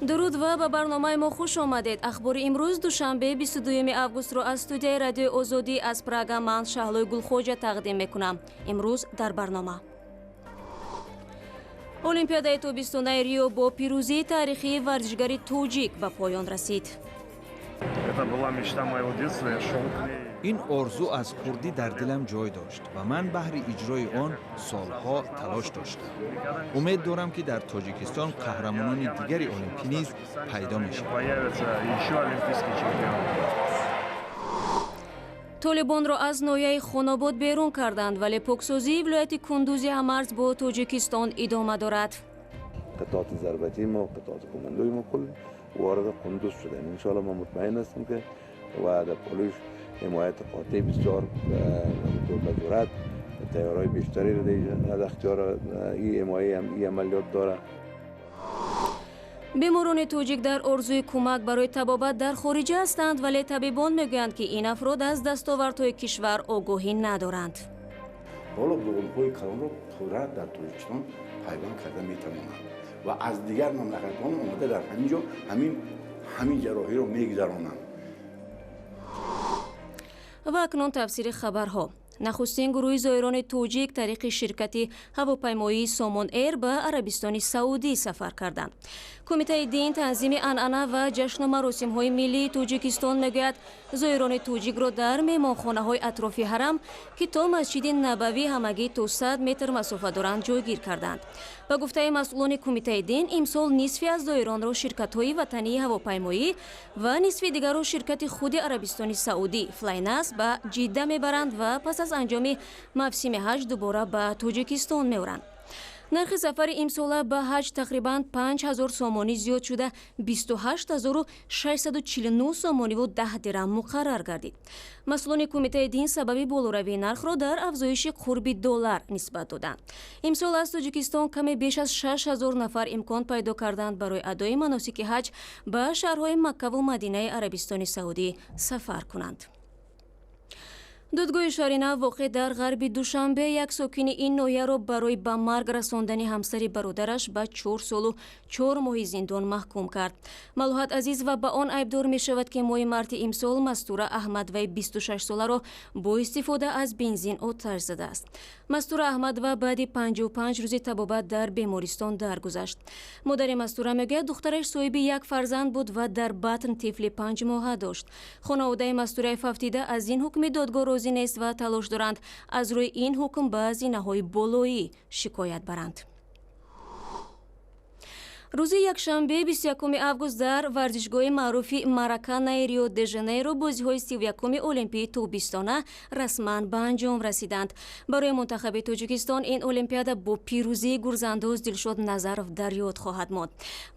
Дуруд ва ба барномаи мо хуш омадед. Ахбори имрӯз, душанбе, 22 августро аз студияи Радиои Озодӣ аз Прага ман, Шаҳлои Гулхоҷа, тақдим мекунам. Имрӯз дар барнома: Олимпиадаи тобистонаи Рио бо пирӯзии таърихии варзишгари тоҷик ба поён расид. Это была мечта моего детства, я шел к ней. Ин орзу аз хурдӣ дар дилам ҷой дошт ва ман баҳри иҷрои он солҳо талош доштам. Умед дорам, ки дар Тоҷикистон қаҳрамонони дигари олимпӣ низ пайдо мешаванд. Появится еще олимпийский чемпион. Толибонро аз ноҳияи Хонобод берун карданд, вале поксозии вилояти Кундузи ҳамарз бо Тоҷикистон идома дорад. قطعات ضربتی ما، قطعات کماندوی ما کل وارد قندوز شدن. انشاءالله ما مطمئن هستم که و در پالوش حمایت قاطع بسیار همینطور به جرات تیارهای بیشتری رو در اختیار این حمایه هم این عملیات داره. Беморони тоҷик дар орзуи кӯмак барои табобат дар хориҷа ҳастанд, вале табибон мегӯянд, ки ин афрод аз дастовардҳои кишвар огоҳӣ надоранд. Ҳоло буғумҳои калонро пурра дар Тоҷикистон пайванд карда метавонанд ва аз дигар мамлакатҳо омада дар ҳамин ҷо ҳамин ҷарроҳиро мегузаронанд. Ва акнун тафсири хабарҳо. Нахустин гурӯҳи зоирони тоҷик тариқи ширкати ҳавопаймоии Сомон Эйр ба Арабистони Саудӣ сафар карданд. Кумитаи дин, танзими анъана ва ҷашну маросимҳои миллии Тоҷикистон мегӯяд, зоирони тоҷикро дар меҳмонхонаҳои атрофи ҳарам, ки то Масҷиди Набавӣ ҳамагӣ то 100 метр масофа доранд, ҷойгир карданд. Ба гуфтаи масъулони кумитаи дин, имсол нисфи аз зоиронро ширкатҳои ватании ҳавопаймоӣ ва нисфи дигарро ширкати худи Арабистони Саудӣ Флайнас ба Ҷидда мебаранд ва пас аз анҷоми мавсими ҳаҷ дубора ба Тоҷикистон меоранд. Нархи сафари имсола ба ҳаҷ тақрибан 5000 сомонӣ зиёд шуда, 28 649 сомониву 10 дирам муқаррар гардид. Масъулони кумитаи дин сабаби болоравии нархро дар афзоиши қурби доллар нисбат доданд. Имсол аз Тоҷикистон каме беш аз 6000 нафар имкон пайдо карданд барои адои маносики ҳаҷ ба шаҳрҳои Маккаву Мадинаи Арабистони Саудӣ сафар кунанд. Додгоҳи шаҳри Нав, воқеъ дар ғарби Душанбе, як сокини ин ноҳияро барои ба марг расондани ҳамсари бародараш ба 4 солу 4 моҳи зиндон маҳкум кард. Малоҳат Азизова ба он айбдор мешавад, ки моҳи марти имсол Мастура Аҳмадоваи 26-соларо бо истифода аз бензин оташ задааст. Мастура Аҳмадова баъди 55 рӯзи табобат дар бемористон даргузашт. Модари Мастура мегӯяд, духтараш соҳиби як фарзанд буд ва дар батн тифли 5-моҳа дошт. Хонаводаи Мастураи фавтида аз ин ҳукми додгоҳ розӣ нест ва талош доранд аз рӯи ин ҳукм ба зинаҳои болоӣ шикоят баранд. Рӯзи якшанбе, 21 август, дар варзишгоҳи маъруфи Мараканаи Рио де Жанейро бозиҳои 31-уми Олимпии тобистона расман ба анҷом расиданд. Барои мунтахаби Тоҷикистон ин олимпиада бо пирӯзии гурзандоз Дилшод Назаров дар ёд хоҳад монд.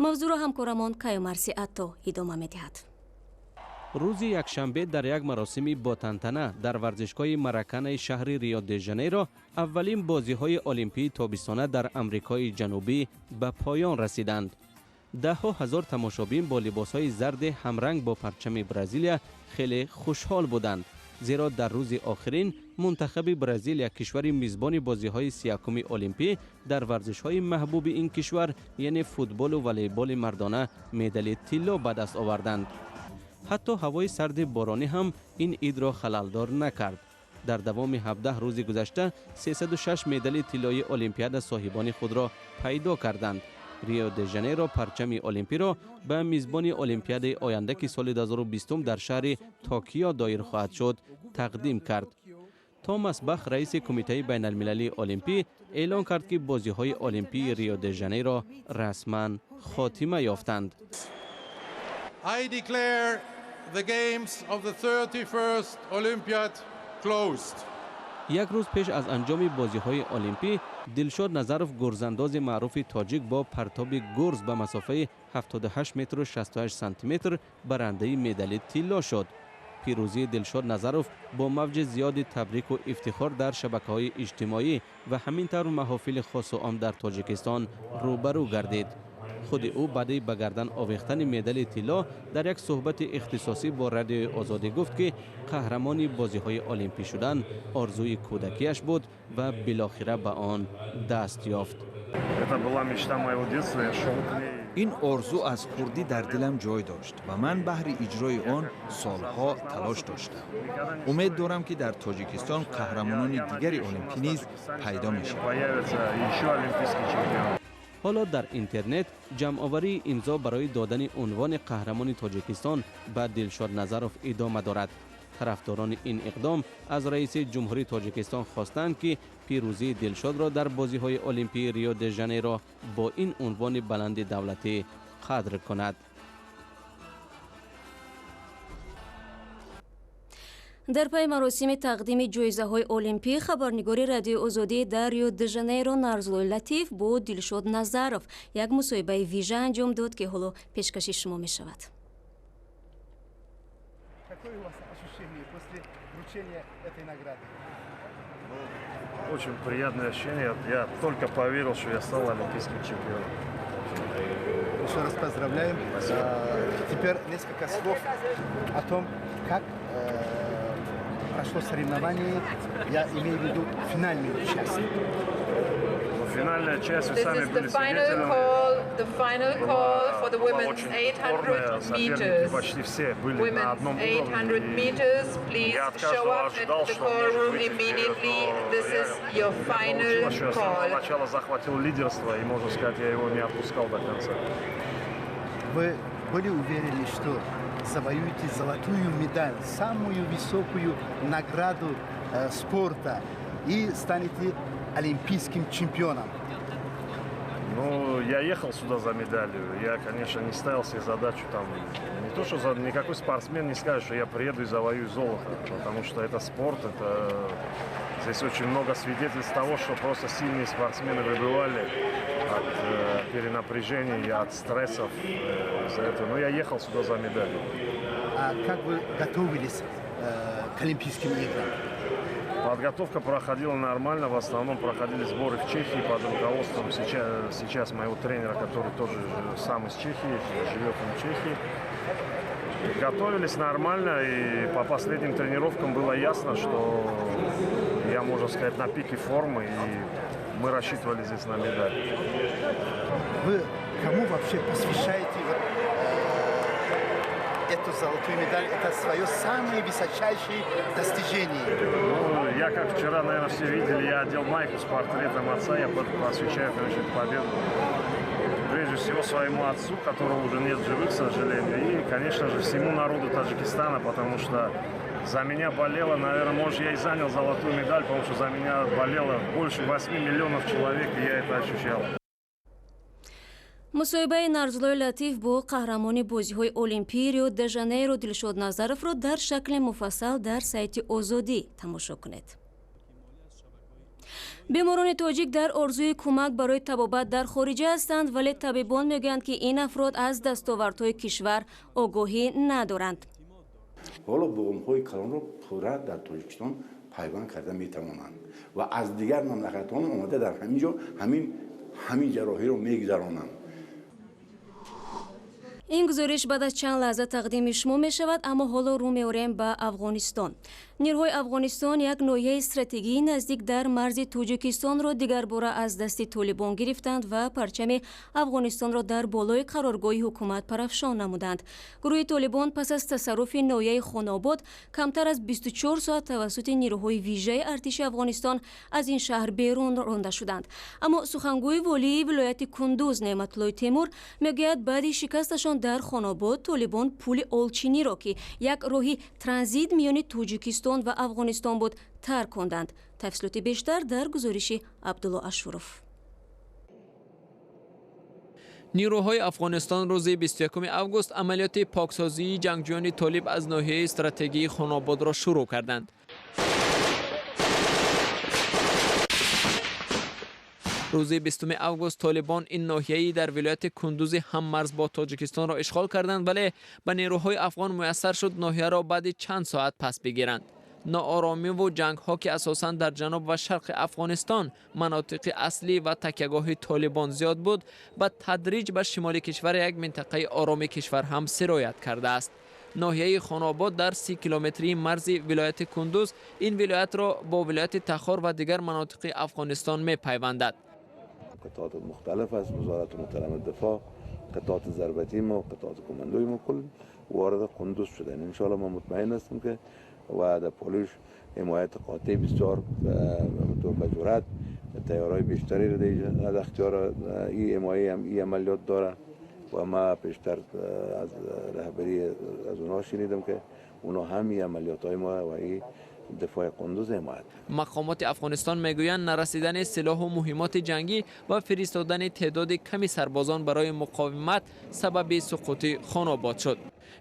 Мавзӯъро ҳамкорамон Каюмарси Атто идома медиҳад. Рӯзи якшанбе дар як маросими ботантана дар варзишгоҳи Мараканаи шаҳри Рио де Жанейро аввалин бозиҳои олимпии тобистона дар Амрикои Ҷанубӣ ба поён расиданд. Даҳҳо ҳазор тамошобин бо либосҳои зарди ҳамранг бо парчами Бразилия хеле хушҳол буданд, зеро дар рӯзи охирин мунтахаби Бразилия, кишвари мизбони бозиҳои 31-уми олимпӣ, дар варзишҳои маҳбуби ин кишвар, яъне футболу волейболи мардона, медали тилло ба даст оварданд. Ҳатто ҳавои сарди боронӣ ҳам ин идро халалдор накард. Дар давоми 17 рӯзи гузашта 306 медали тиллоии олимпиада соҳибони худро пайдо карданд. Рио де Жанейро парчами олимпиро ба мизбони олимпиадаи оянда, ки соли 2020 дар шаҳри Токио доир хоҳад шуд, тақдим кард. Томас Бах, раиси Кумитаи байналмилалии олимпӣ, эълон кард, ки бозиҳои олимпии Рио де Жанейро расман хотима ёфтанд. I declare the games of the 31st Olympiad closed. Як рӯз пеш аз анҷоми бозиҳои олимпӣ Дилшод Назаров, гурзандози маъруфи тоҷик, бо партоби гурз ба масофаи 78 метру 68 сантиметр барандаи медали тилло шуд. Пирӯзии Дилшод Назаров бо мавҷи зиёди табрику ифтихор дар шабакаҳои иҷтимоӣ ва ҳамин тавр маҳофили хосу ом дар Тоҷикистон рӯбарӯ гардид. Худи ӯ баъди ба гардан овехтани медали тилло дар як суҳбати ихтисосӣ бо Радиои Озодӣ гуфт, ки қаҳрамони бозиҳои олимпӣ шудан орзуи кӯдакиаш буд ва билохира ба он даст ёфт. Это была мечта моего детства, я шел к ней. Ин орзу аз хурдӣ дар дилам ҷой дошт ва ман баҳри иҷрои он солҳо талош доштам. Умед дорам, ки дар Тоҷикистон қаҳрамонони дигари олимпӣ низ пайдо мешаванд. Ҳоло дар интернет ҷамъоварии имзо барои додани унвони қаҳрамони Тоҷикистон ба Дилшод Назаров идома дорад. Тарафдорони ин иқдом аз раиси ҷумҳурии Тоҷикистон хостанд, ки пирӯзии Дилшодро дар бозиҳои олимпии Рио де Жанейро бо ин унвони баланди давлатӣ қадр кунад. Дар пайи маросими тақдими ҷоизаҳои олимпӣ хабарнигори Радиои Озодӣ дар Рио де Жанейро Нарзуллои Латиф бо Дилшод Назаров як мусоҳибаи вижа анҷом дод, ки ҳоло пешкаши шумо мешавад. Какое у вас ощущение после вручения этой награды? Очень приятное ощущение. Я только поверил, что я стал олимпийским чемпионом. Еще раз поздравляем. Теперь несколько слов о том, как прошло соревнование. Я имею в виду финальную часть. Финальная часть, вы сами были свидетелями, была очень упорная, соперники почти все были на одном уровне. И я от каждого ожидал, что он может выйти вперед, но я получилось, что я с самого начала захватил лидерство, и, можно сказать, я его не отпускал до конца. Вы были уверены, что завоюете золотую медаль, самую высокую награду спорта, и станете олимпийским чемпионом? Ну, я ехал сюда за медалью. Я, конечно, не ставил себе задачу там... Не то, что никакой спортсмен не скажет, что я приеду и завоюю золото. Потому что это спорт, это... Здесь очень много свидетельств того, что просто сильные спортсмены выбывали от перенапряжения, от стрессов из-за этого. Но я ехал сюда за медалью. А как вы готовились к Олимпийским играм? Подготовка проходила нормально, в основном проходили сборы в Чехии под руководством сейчас моего тренера, который тоже сам из Чехии, живет он в Чехии. Готовились нормально, и по последним тренировкам было ясно, что я, можно сказать, на пике формы, и мы рассчитывали здесь на медаль. Вы кому вообще посвящаете вот эту золотую медаль? Это свое самое высочайшее достижение. Ну, я, как вчера, наверное, все видели, я одел майку с портретом отца, я посвящаю, конечно, эту победу прежде всего своему отцу, которого уже нет в живых, к сожалению, и, конечно же, всему народу Таджикистана, потому что за меня болело, наверное, может, я и занял золотую медаль, потому что за меня болело больше 8 миллионов человек, и я это ощущал. Мусоҳибаи Нарзуллои Латиф бо қаҳрамони бозиҳои олимпии Рио де Жанейро Дилшод Назаровро дар шакли муфассал дар сайти Озодӣ тамошо кунед. Беморони тоҷик дар орзуи кӯмак барои табобат дар хориҷа ҳастанд, вале табибон мегӯянд, ки ин афрод аз дастовардҳои кишвар огоҳӣ надоранд. Ҳоло буғумҳои калонро пурра дар Тоҷикистон пайванд карда метавонанд ва аз дигар мамлакатҳо омада дар ҳамин ҷо ҳамин ҷарроҳиро мегузаронанд. Ин гузориш баъд аз чанд лаҳза тақдими шумо мешавад, аммо ҳоло рӯ меорем ба Афғонистон. Нерӯҳои Афғонистон як ноҳияи стратегии наздик дар марзи Тоҷикистонро дигарбора аз дасти толибон гирифтанд ва парчами Афғонистонро дар болои қароргоҳи ҳукумат парафшон намуданд. Гурӯҳи толибон пас аз тасарруфи ноҳияи Хонобод камтар аз 24 соат тавассути нерӯҳои вижаи артиши Афғонистон аз ин шаҳр берун ронда шуданд. Аммо сухангӯи волии вилояти Кундуз Неъматуллои Темур мегӯяд, баъди шикасташон дар Хонобод толибон пули Олчиниро, ки як роҳи транзит миёни Тоҷикистон ва Афғонистон буд, тарк конданд. Тафсилоти бештар дар гузориши Абдулло Ашуров. Нерӯҳои Афғонистон рӯзи 21 август амалиёти поксозии ҷангҷӯёни толиб аз ноҳияи стратегии Хонободро шурӯъ карданд. Рӯзи 20 август толибон ин ноҳияи дар вилояти Кундузи ҳаммарз бо Тоҷикистонро ишғол карданд, вале ба нерӯҳои афғон муяссар шуд ноҳияро баъди чанд соат пас бигиранд. Нооромиву ҷангҳо, ки асосан дар ҷануб ва шарқи Афғонистон манотиқи аслӣ ва такягоҳи толибон зиёд буд, ба тадриҷ ба шимоли кишвар як минтақаи ороми кишвар ҳам сироят кардааст. Ноҳияи Хонобод дар 30 километрии марзи вилояти Кундуз ин вилоятро бо вилояти Тахор ва дигар манотиқи Афғонистон мепайвандад. قطعات مختلف از وزارت محترم دفاع قطعات ضربتی ما، قطعات کماندوی ما کل وارد قندوز شدن. انشاءالله ما مطمئن هستم که و در پالوش حمایت قاطع بسیار به جرات تیارای بیشتری رو در اختیار این حمایه هم این عملیات داره و ما پیشتر از رهبری از اونها شنیدم که اونا هم این عملیات های ما و این دفاع قندوز حمایت. مقامات افغانستان میگویند نرسیدن سلاح و مهمات جنگی و فرستادن تعداد کمی سربازان برای مقاومت سبب سقوط خان‌آباد شد.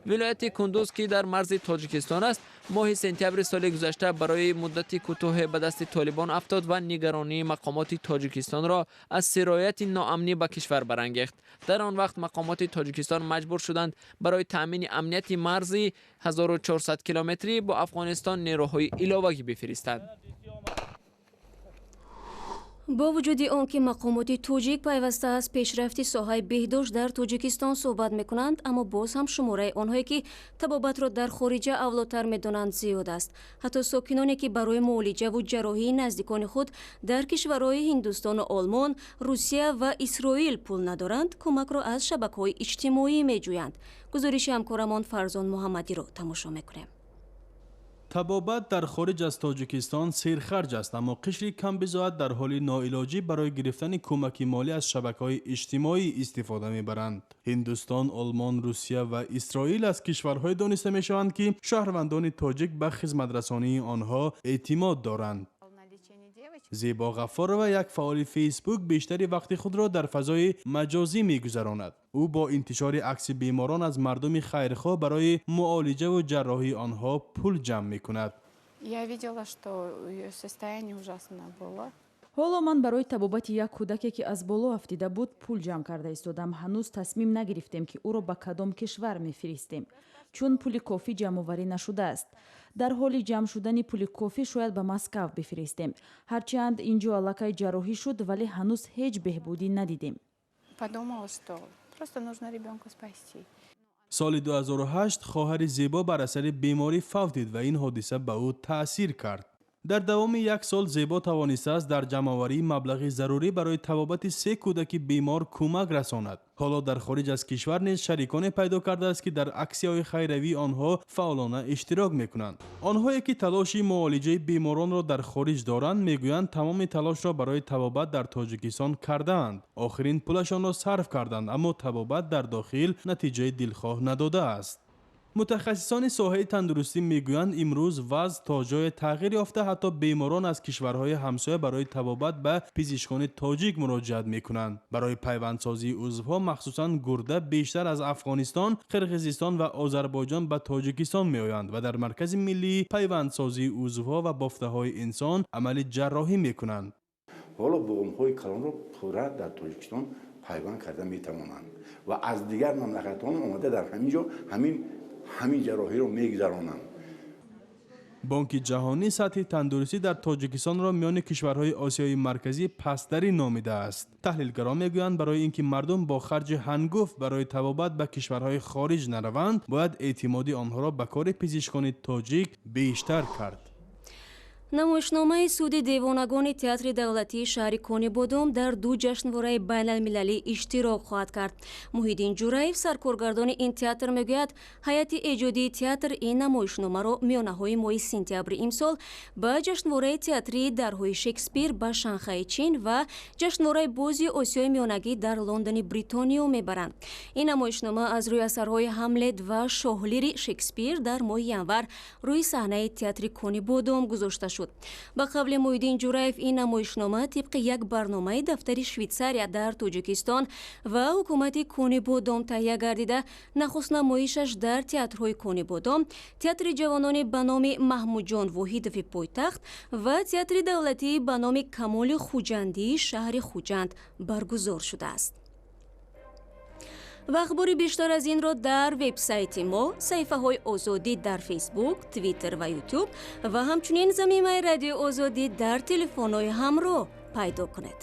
ولایت کندوز که در مرز تاجیکستان است، ماه سپتامبر سال گذشته برای مدت کوتاه به دست طالبان افتاد و نگرانی مقامات تاجیکستان را از سرایت ناامنی به کشور برانگیخت. در آن وقت مقامات تاجیکستان مجبور شدند برای تامین امنیت مرزی 1400 کیلومتری با افغانستان نیروهای иловагӣ бифиристанд. Бо вуҷуди он ки мақомоти тоҷик пайваста аз пешрафти соҳаи беҳдошт дар Тоҷикистон суҳбат мекунанд, аммо боз ҳам шумораи онҳое, ки табобатро дар хориҷа авлотар медонанд, зиёд аст. Ҳатто сокиноне, ки барои муолиҷаву ҷарроҳии наздикони худ дар кишварҳои Ҳиндустону Олмон, Русия ва Исроил пул надоранд, кӯмакро аз шабакаҳои иҷтимоӣ меҷӯянд. Гузориши ҳамкорамон Фарзон Муҳаммадиро тамошо мекунем. Табобат дар хориҷ аз Тоҷикистон серхарҷ аст, аммо қишри камбизоат дар ҳоли ноилоҷӣ барои гирифтани кӯмаки молӣ аз шабакаҳои иҷтимоӣ истифода мебаранд. Ҳиндустон, Олмон, Русия ва Исроил аз кишварҳое дониста мешаванд, ки шаҳрвандони тоҷик ба хизматрасонии онҳо эътимод доранд. Зебо Ғаффорова, як фаъоли Фейсбук, бештари вақти худро дар фазои маҷозӣ мегузаронад. Ӯ бо интишори акси беморон аз мардуми хайрхоҳ барои муолиҷаву ҷарроҳии онҳо пул ҷамъ мекунад. Я видела, что её состояние ужасно было. Ҳоло ман барои табобати як кӯдаке, ки аз боло афтида буд, пул ҷамъ карда истодам. Ҳанӯз тасмим нагирифтем, ки ӯро ба кадом кишвар мефиристем, чун пули кофӣ ҷамъоварӣ нашудааст. Дар ҳоли ҷамъ шудани пули кофӣ шояд ба Москав бифиристем. Ҳарчанд ин ҷо аллакай ҷарроҳӣ шуд, вале ҳанӯз ҳеҷ беҳбудӣ надидем. Подумала, что просто нужно ребенка спасти. Соли 2008 хоҳари Зебо бар асари беморӣ фавтид ва ин ҳодиса ба ӯ таъсир кард. Дар давоми як сол Зебо тавонистааст дар ҷамъоварии маблағи зарурӣ барои табобати се кӯдаки бемор кӯмак расонад. Ҳоло дар хориҷ аз кишвар низ шариконе пайдо кардааст, ки дар аксияҳои хайравии онҳо фаъолона иштирок мекунанд. Онҳое, ки талоши муолиҷаи беморонро дар хориҷ доранд, мегӯянд, тамоми талошро барои табобат дар Тоҷикистон кардаанд, охирин пулашонро сарф карданд, аммо табобат дар дохил натиҷаи дилхоҳ надодааст. Мутахассисони соҳаи тандурустӣ мегӯянд, имрӯз вазъ то ҷое тағйир ёфта, ҳатто беморон аз кишварҳои ҳамсоя барои табобат ба пизишкони тоҷик муроҷиат мекунанд. Барои пайвандсозии узвҳо, махсусан гурда, бештар аз Афғонистон, Қирғизистон ва Озарбойҷон ба Тоҷикистон меоянд ва дар Маркази миллии пайвандсозии узвҳо ва бофтаҳои инсон амали ҷарроҳӣ мекунанд. Ҳоло буғумҳои калонро пурра дар Тоҷикистон пайванд карда метавонанд ва аз дигар мамлакатҳо омада дар ҳамин ҷо ҳамин ҷарроҳиро мегузаронанд. Бонки Ҷаҳонӣ сатҳи тандурустӣ дар Тоҷикистонро миёни кишварҳои Осиёи Марказӣ пасттарин номидааст. Таҳлилгарон мегӯянд, барои ин ки мардум бо харҷи ҳангуфт барои табобат ба кишварҳои хориҷ нараванд, бояд эътимоди онҳоро ба кори пизишкони тоҷик бештар кард. Намоишномаи «Суди девонагони» Театри давлатии шаҳри Конибодом дар ду ҷашнвораи байналмилалӣ иштирок хоҳад кард. Муҳиддин Ҷураев, саркоргардони ин театр, мегӯяд, ҳайати эҷодии театр ин намоишномаро миёнаҳои моҳи сентябри имсол ба ҷашнвораи театрии «Дарҳои Шекспир» ба Шанхайи Чин ва ҷашнвораи бози Осиёи Миёнагӣ дар Лондони Бритониё мебаранд. Ин намоишнома аз рӯи асарҳои «Ҳамлет» ва «Шоҳ Лири» Шекспир дар моҳи январ рӯи саҳнаи театри Конибодом гузошта шуд. Ба қавли Муҳиддин Ҷураев, ин намоишнома тибқи як барномаи дафтари Швейтсария дар Тоҷикистон ва ҳукумати Конибодом таҳия гардида, нахуст намоишаш дар театрҳои Конибодом, Театри ҷавонони ба номи Маҳмудҷон Воҳидови пойтахт ва Театри давлатии ба номи Камоли Хуҷандии шаҳри Хуҷанд баргузор шудааст. Ва ахбори бештар аз инро дар вебсайти мо, саҳифаҳои Озодӣ дар Фейсбук, Твиттер ва Ютуб ва ҳамчунин замимаи Радиои Озодӣ дар телефонҳои ҳамроҳ пайдо кунед.